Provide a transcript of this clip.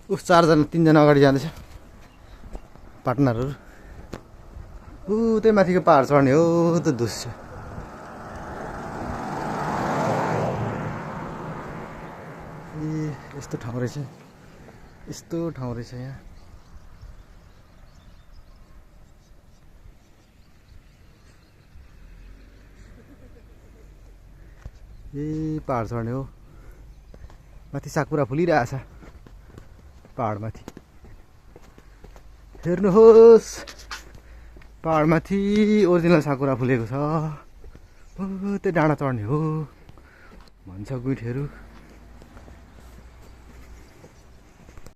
उस 4 जना 3 जना अगाडि जाँदैछ पार्टनरहरू। त्यही माथिको पहाड चढ्ने हो त दृश्य। यस्तो ठाउँ रहेछ, यस्तो ठाउँ रहेछ यहाँ। पहाड चढ्ने हो। माथि साकुरा फुलिरहेछ पहाड माथि। हेर्नुहोस् पहाड माथि ओरिजिनल साकुरा फुलेको छ। त्यो डाँडा चढ्ने हो भन्छ गुइठीहरू।